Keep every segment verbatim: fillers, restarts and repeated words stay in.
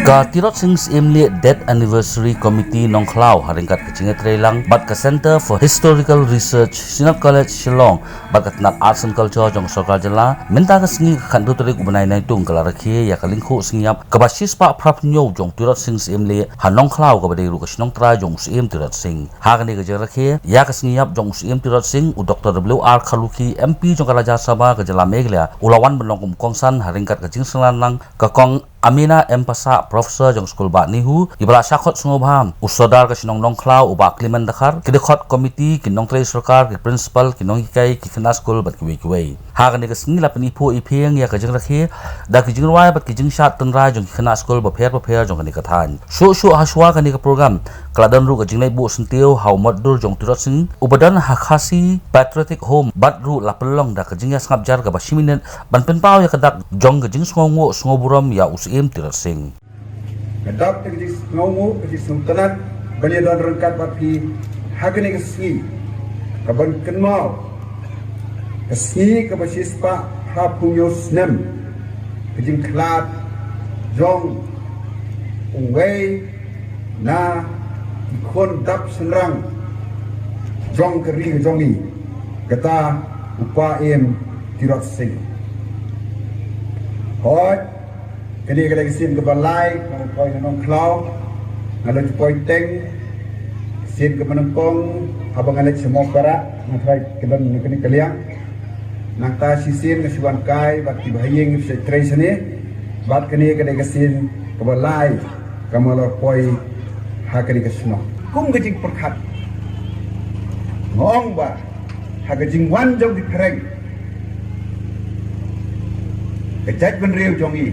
Ka Tirot Sing Syiemlieh Death Anniversary Committee Nongkhlaw ha ryngkat ka jingïatreilang bad ka Centre for Historical Research, Synod College Shillong bad ka tnat Arts and Culture jong ka sorkar jylla, mynta ka sngi ka khatduh tarik u bnai Naitung ka la rakhe ïa ka lyngkhuh sngi ïap kaba shispah phra phew jong u Tirot Sing Syiemlieh ha Nongkhlaw kaba dei ruh ka shnong trai jong u Syiem Tirot Sing. Ha kane ka jingrakhe ïa ka sngi ïap jong u Syiem Tirot Sing, u Doctor W R Kharlukhi, M P jong ka Rajya Sabha ka jylla Meghalaya, u la wan ban long kum u kongsan ha ryngkat ka jingsynran lang ka Kong Amina M Passah, Professor jong ka Skul Bah NEHU, iba la shah khot sngewbha u Sordar ka shnong Nongkhlaw u Bah Clement Dkhar, ki dkhot komiti, ki nongtrei sorkar, ki principal, ki nonghikai, ki khynnah skul bad kiwei kiwei. Ha kane ka sngi la pyniphuh iphieng ïa ka jingrakhe da ki jingrwai bad ki jingshad tynrai jong ki khynnah skul bapher bapher jong kane ka thaiñ. Shuh shuh hashwa kane ka program ka la don ruh ka jingleit buh syntiew ha u mot dur jong u Tirot Sing uba don ha Khasi Patriotic Home bad ruh la pynlong da ka jingïasngap jar kaba shi minit ban pynpaw ïa ka dak jong ka jingsngewnguh sngewburom ïa u Syiem Tirot Sing. Ka dak ka jingsngewnguh, ka jingsngewtynnat ban ïadon ryngkat bad phi ha kane ka sngi kaban kynmaw ka sngi kaba shispah phra phew snem ka jingkhlad jong uwei na ki khun dap shynrang jong ka ri jong ngi, kata u Paiem Tirot Sing. Hooid, kane ka dei ka sien kaba lai, nga la poi na Nongkhlaw, nga la poi teng, sien kaba nyngkong, haba nga leit sha Mawkyrwat, nga tharai ka don na kane ka liang. Nangta shisien nga shu wan kai bad kiba ha ïing, shu trei shane. Bad kane ka dei ka sien kaba lai ka nga la poi ha kane ka shnong. Kum ka jingpyrkhat, nga ong ba ha ka jingwan jong ki phareng, ka jaitbynriew jong ngi,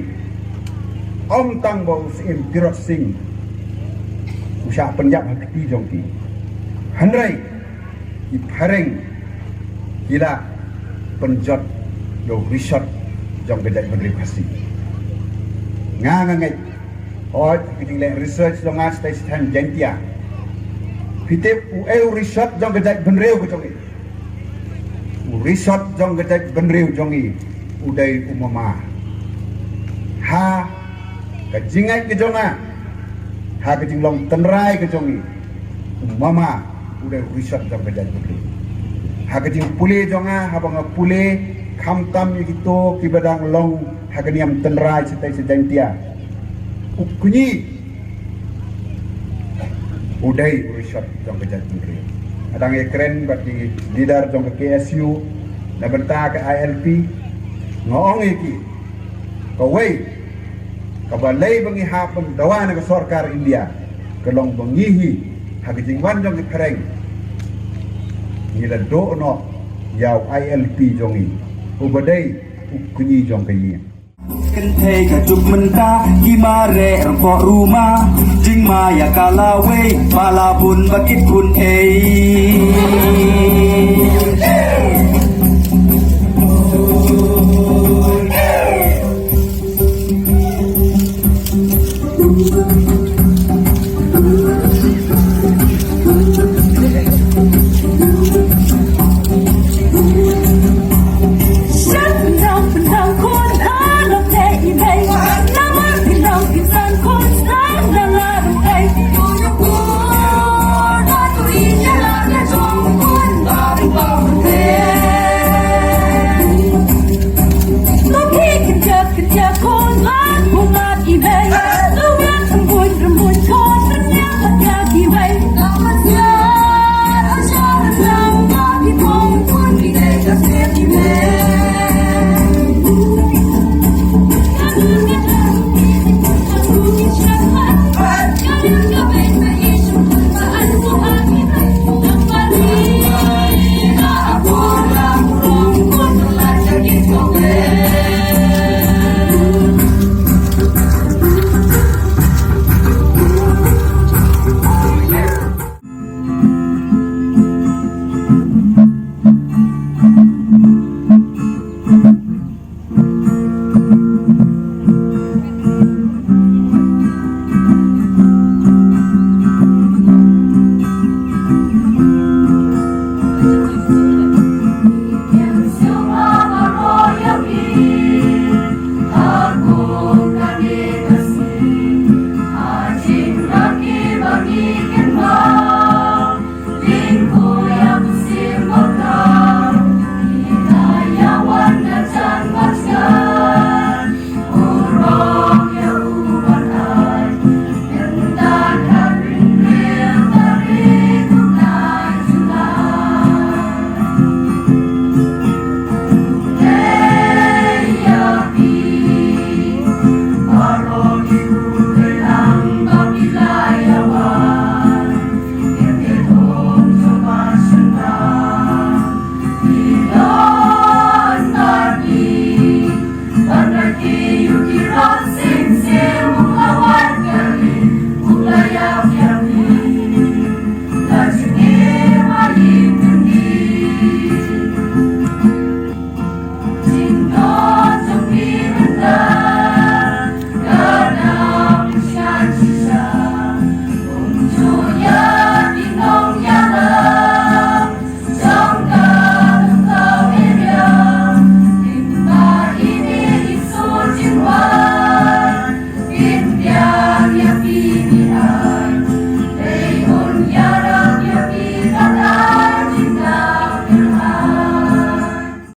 ym tang ba u Syiem Tirot Sing u shah pynïap ha kti jong ki, hynrei ki phareng ki la pynjot ïa u rishot jong ka jaitbynriew Khasi. Nga, nga ngeit, hooid, ka jingleh research jong nga shatai sha thaiñ Jaiñtia. Phi tip uei u rishot jong ka jaitbynriew ka jong ngi? U rishot jong ka jaitbynriew jong ngi u dei u mama. Ha ka jingngeit ka jong nga, ha ka jinglong tynrai ka jong ngi, u mama u dei u rishot jong ka jaitbynriew. Ha ka jingpule jong nga, haba nga pule khamtam ïa kito kiba dang long ha ka niam tynrai shatai sha Jaiñtia, u kñi u dei u rishot jong ka jaitbynriew. Nga dang ïakren bad ki leader jong ka K S U na bynta ka I L P, nga ong ïa ki, kawei kaba lei ba ngi hap ban dawa na ka sorkar India ka long ba ngi hi ha ka jingwan jong ki phareng ngi la duh noh ïa u I L P jong ngi uba dei u kñi jong ka ïing. Kynthei ka juk mynta ki mareh rangkoh ruma, jingma ïa ka lawei ba la bun ba kit bun ei.